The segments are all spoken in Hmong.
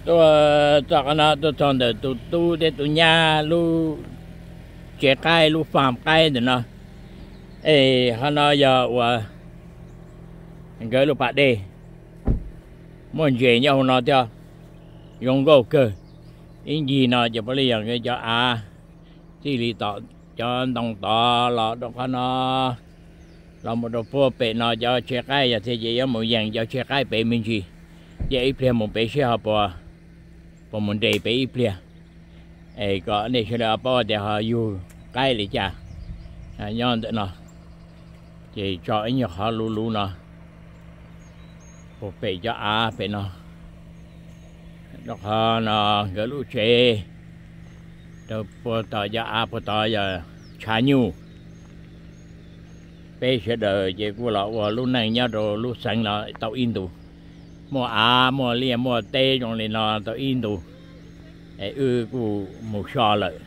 Tuaj txog qhov no tuaj txog ntawm tus tub thiab tus nyab lub tsev qaib, lub farm qaib ntawm no. Es qhov no yog uas nkawd lub pas dej, muaj ntses nyob hauv no thiab, zoo nkauj kawg. Ib ncig no ces puav leej yog nkawd cov av, txij li tom cov ntoo tod los rau qhov no, los mus rau puag pem no cov tsev qaib, yog thiaj ces yuav mus yees cov tsev qaib pem me ntsis. Ces ib pliag mus pem seb ho puas, puas mus nres pem ib pliag, es kom nej sawv daws paub tias ho yug qaib li cas nyob ntawm no. Ces tso ib nyuag qhov luv luv no puag pem cov av pem no, rau qhov no nkawd lub tsev rau puag tom cov av puag tod yog tshav nyuj. Peb sawv daws ces kuj los ua lub neej nyob rau lub xeev no tau ib ntus, muaj av muaj liaj muaj teb zoo li no tau ib ntus, es wb kuj mus so lawm,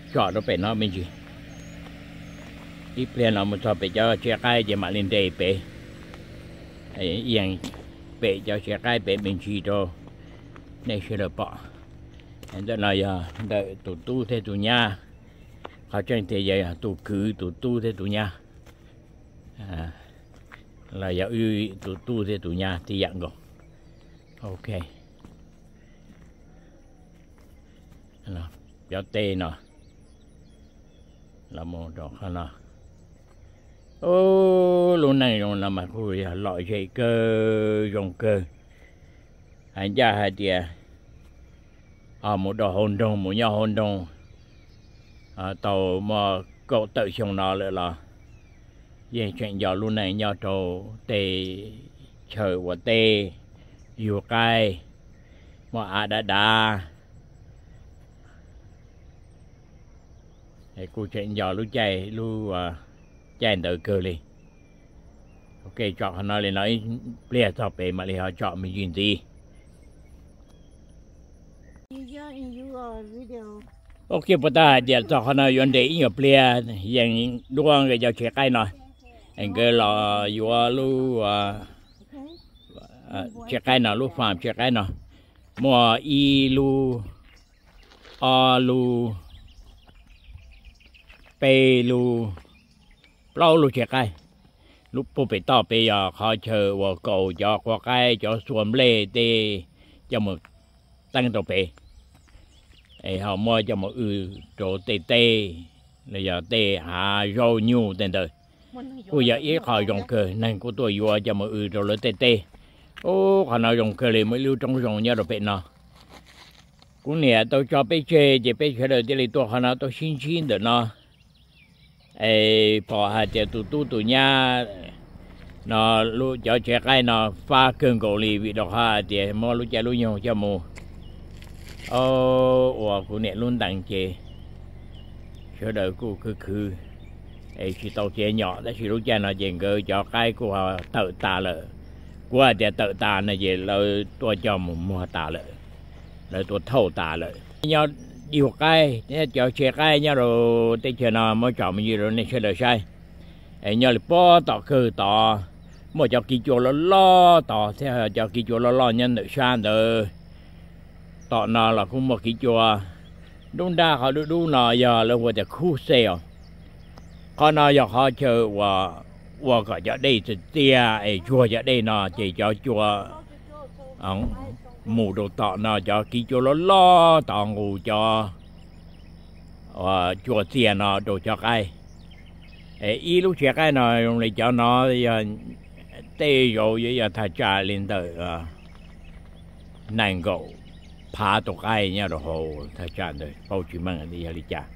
tsom rau pem no me ntsis. Ib pliag no mus txog pem cov tsev qaib ces mam li nres pem, yees pem cov tsev qaib pem me ntsis rau nej sawv daws pom. Ntawm no yog ntawm tus tub thiab tus nyab, qhov tseeb tiag yog tus kwv tus tub thiab tus nyab, los yog wb tus tub thiab tus nyab tib yam nkaus. Ok, cov teb no los mus rau qhov no. Lub neej zoo no mas kuj yog lom zem kawg zoo kawg. Hais ncaj hais tias ho mus rau hauv nroog, mus nyob hauv nroog tau muaj kaum tawm xyoo no lawm los yeej tseem nco lub neej nyob rau tej chaw ua teb, yug qaib, muaj av dav dav. Kuj tseem nco lub caij, lub caij ntawd kawg li. Ok, tsom qhov no li no ib pliag txog pem mam li ho tsom me ntsis ntxiv. Ok, puas tau hais tias txog qhov no yuav nres ib nyuag pliag, yees duab nkawd cov tsev qaib no, es nkawd los yuav lub tsev qaib no, lub farm tsev qaib no, muaj ib lub, ob lub, peb lub, plaub lub tsev qaib. Lub puag pem toj pem yog qhov chaw uas kaus cov quav qaib, cov xua nplej tej coj mus teeb rau pem, es ho muab coj mus w rau tej teb los yog tej hav zaub nyuj tej ntawd. Kuj yog ib qho zoo kawg, neeg kuj tuaj yuav coj mus w rau lawv tej teb. Ub, qhov no zoo kawg li, muaj ib lub roob zoo nyob rau pem no. Kuv niam tau tso peb tseg ces peb sawv daws thiaj li tuaj qhov no tuaj sib ntsib ntawm no. Es pom hais tias tus tub tus nyab no, cov tsev qaib no fab kawg nkaus li vim rau qhov hais tias muab lub caij lub nyoog coj mus ua kuv niam lub ntees ces sawv daws kuj khwv khwv es tsis tau txiav nyom, tab sis lub caij no ces nkawd cov qaib kuj tawm tas lawm. Kuv hais tias tawm tas no ces lawv tuaj coj mus muag tas lawm, lawv tuaj thauj tas lawm. Nyob yug qaib thiab cov tsev qaib nyob rau teb chaws no muab tsom me ntsis rau nej sawv daws saib. Es nyob li puag tom kawg tod muaj cov kiv cua loj loj tod thiab, cov kiv cua loj loj nyob ntawm sab ntawd. Tom no los kuj muaj kiv cua. Nruab nrab qhov dub dub no yog lawv hu tias khub xej os. Qhov no yog qhov chaw uas ua kom cov dej txias txias es tsuag cov dej no ces cov cua mus rau tom no, cov kiv cua loj loj tod nqus cov cua txias no rau cov qaib. Ib lub tsev qaib no zoo li cov no yog tej zaum yuav yog thaj tsam li ntawm nees nkaum phav tus qaib nyob rau hauv thaj tsam ntawd, paub tsis meej yog li cas.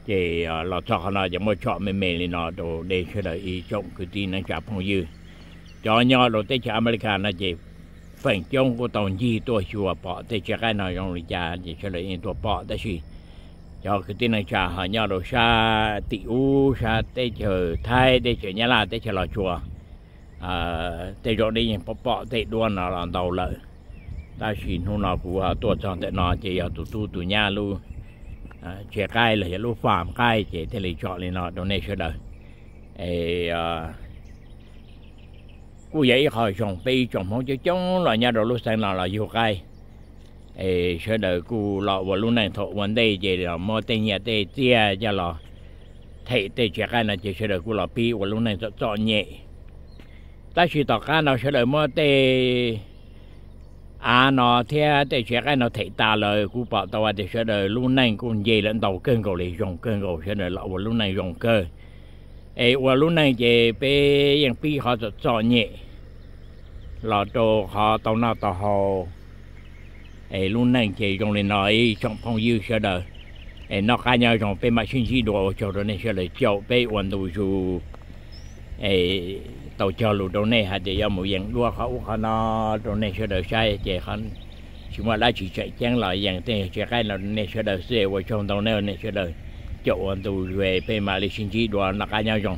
Ces los txog qhov no ces muab tsom me me li no rau nej sawv daws ib tsoom kwv tij neej tsa phooj ywg. Cov nyob rau teb chaws Amelikas no ces feem coob kuj tau ncig tuaj xyuas pom tej tsev qaib no zoo li cas ces sawv daws yeej tuaj pom, tab sis cov kwv tij neej tsa ho nyob rau sab tim ub, sab teb chaws Thaib, teb chaws Nyab Laj, teb chaws Los Tsuas, tej zaum nej yeej pom pom tej duab no los ntau lawm. Tab sis hnub no kuv ho tuaj txog ntawm no ces yog tus tub tus nyab lub tsev qaib los yog lub farm qaib ces thiaj li tsom li no rau nej sawv daws. Es kuj yog ib qho zoo peb ib tsoom Hmoob coob coob los nyob rau lub xeev no los yug qaib. Es sawv daws kuj los ua lub neej thaum ua ntej ces los muab tej nyiaj tej txiaj coj los them tej tsev qaib no ces sawv daws kuj los pib ua lub neej txom txom nyem. Tab sis tom qab no sawv daws muab tej av no thiab tej tsev qaib no them tas lawm kuv pom tau hais tias sawv daws lub neej kuj nce lawm ntau kawg nkaus li, zoo kawg nkaus, sawv daws los ua lub neej zoo kawg. Es ua lub neej ces peb yeej pib qhov txom txom nyem los rau qhov tau noj tau haus. Es lub neej ces zoo li no ib tsoom phooj ywg sawv daws. Es noj qab nyob zoo, peb mam sib ntsib dua, ua tsaug rau nej sawv daws caum peb ua ntu zus. Es tau cog lus rau nej hais tias yuav mus yees duab qhov ub qhov no rau nej sawv daws saib ces tsis muaj dab tsi tseem ceeb los yees tej tsev qaib no nej sawv daws xwb. Ua tsaug ntau nej sawv daws caum ua ntu zus, peb mam li sib ntsib dua, noj qab nyob zoo.